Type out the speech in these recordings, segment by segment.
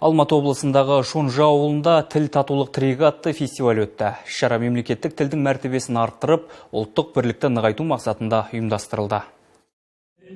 Алматы облысындағы Шонжы ауылында «Тіл – татулық тірегі» атты фестиваль өтті. Шара мемлекеттік тілдің мәртебесін арттырып, ұлттық бірлікті нығайту мақсатында ұйымдастырылды.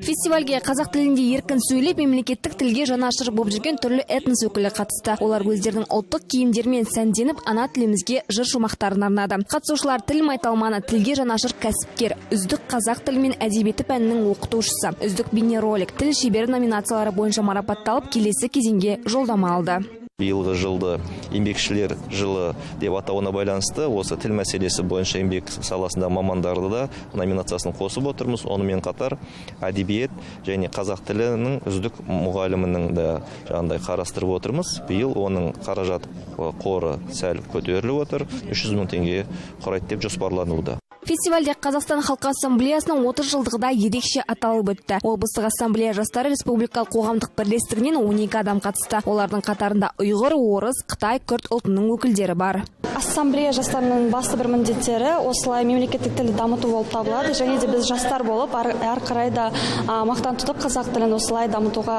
Фестивальге қазақ тілінде еркін сөйлеп, мемлекеттік тілге жанашыр болып жүрген түрлі этнос өкілі қатысты. Олар өздерінің ұлттық киімдерімен сәнденіп, ана тілімізге жыр шумақтарын арнады. Қатысушылар тіл майталманы, тілге жанашыр кәсіпкер, үздік қазақ тілі мен әдебиеті пәнінің оқытушысы, үздік бейнеролик, тіл шебері номинациялары бойынша марапатталып, келесі кезеңге жолдама алды. Биылғы жылды Еңбекшілер жылы деп атауына байланысты осы тіл мәселесі бойынша еңбек саласында мамандарды да номинациясын қосып отырмыз. Онымен қатар әдебиет және қазақ тілінің үздік мұғалімінің де жаңағыдай қарастырып отырмыз. Биыл оның қаражат қоры сәл көтеріліп отыр, 300 мың теңге құрайды деп жоспарлануда. Фестивальде Қазақстан халқы ассамблеясының 30 жылдығы да ерекше аталып өтті. Облыстық ассамблея жастары республикалық қоғамдық бірлестігінен 12 адам қатысты. Олардың қатарында ұйғыр, орыс, қытай, күрд ұлтының өкілдері бар. Ассамблея жастарының басты бір міндеттері осылай мемлекеттік тілді дамыту болып табылады және де біз жастар болып ары қарай да мақтан тұтып, қазақ тілін осылай дамытуға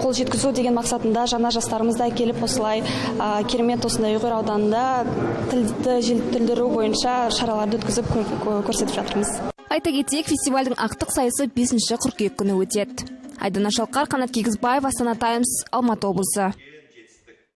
қол жеткізу деген мақсатында жаңа жастарымызды әкеліп, осылай керемет осындай Ұйғыр ауданында тілді жетілдіру бойынша шараларды өткізіп, көрсетіп жатырмыз. Айта кетейік, фестивальдің ақтық сайысы 5 қыркүйек күні өтеді. Айдана Шалқар, Қанат Кегізбаев, Астана Таймс, Алматы облысы.